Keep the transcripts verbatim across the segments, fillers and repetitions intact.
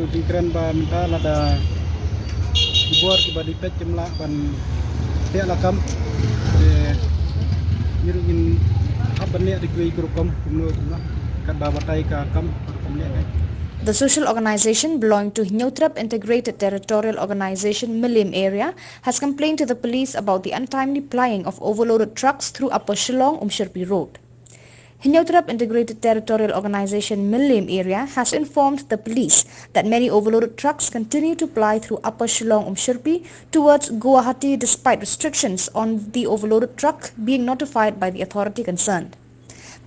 Jingkren ba mynta lada ki bor kiba dei peit kim lah ban leh la kam, te ngi ruh ngin hap ban leh da kiwei ki rukom kumno kumno katba batai ka kam rukom leh ka. The social organization belonging to Hynñiewtrep Integrated Territorial Organization Mylliem area has complained to the police about the untimely plying of overloaded trucks through Upper Shillong Umshyrpi Road. Hynñiewtrep Integrated Territorial Organization Mylliem area has informed the police that many overloaded trucks continue to ply through Upper Shillong Umshyrpi towards Guwahati despite restrictions on the overloaded truck being notified by the authority concerned.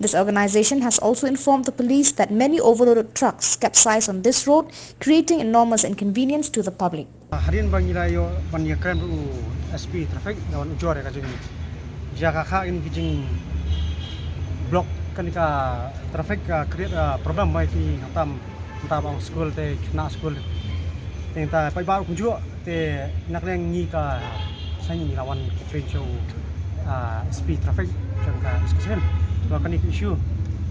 This organization has also informed the police that many overloaded trucks capsize on this road, creating enormous inconvenience to the public. Hadien ba ngi la ïoh ban ïakren bad u S P traffic da wan ujor ïa ka jing jia ka kha in ki jing block kane ka traffic ka create problem mai ki khamtam khamtam ong school te khynnah school te ta paidbah kumjuh te na ka liang ngi ka seng ngi la wan complain sha u S P traffic jong ka East Khasi Hills ba kane ka issue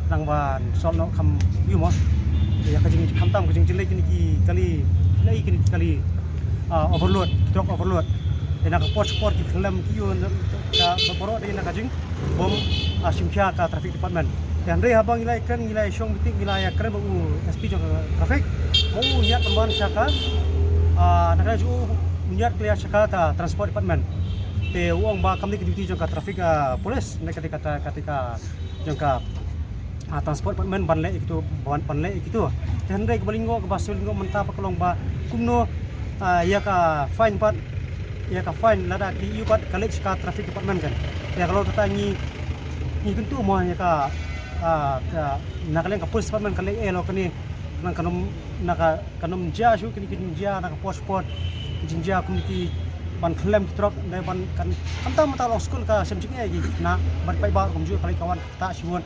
nang ban solve noh kham ïoh mo. Ïa ka jing khamtam ka jing jin lei kine ki kali lei kine ki kali overload, truck overload. Te na ka por por ki khlem ki ïoh ka boro te na ka jing bom shim khia ka traffic department. Te hynrei haba ngi la ïakren ngi la shong meeting ngi la ïakren bad u S P jong traffic u ñiad pynban sha ka na ka ju ñiad clear sha ka transport department. Te u ong ba kam ni ka duty jong ka traffic police ne ka ka ka jong ka transport department ban leh ïa kitu ban leh ïa kitu. Te hynrei kaba lyngngoh kaba shu lyngngoh mynta pat ka long ba kumno ïa ka fine pat ïa ka fine lada ki ïoh pat ka leit sha ka traffic department kan. Ïa ka long kata ngi ngi kyntu mo ïa ka na ka liang ka police department ka leh eh lo kane nang kan ym na ka kan ym jia shuh kine ki jingjia na ka por por ki jingjia kum ki ban khlem ki truck ne ban kan khamtam mynta long skul ka shem jingeh ki na ban paidbah kumjuh ka leit ka wan kata shuh.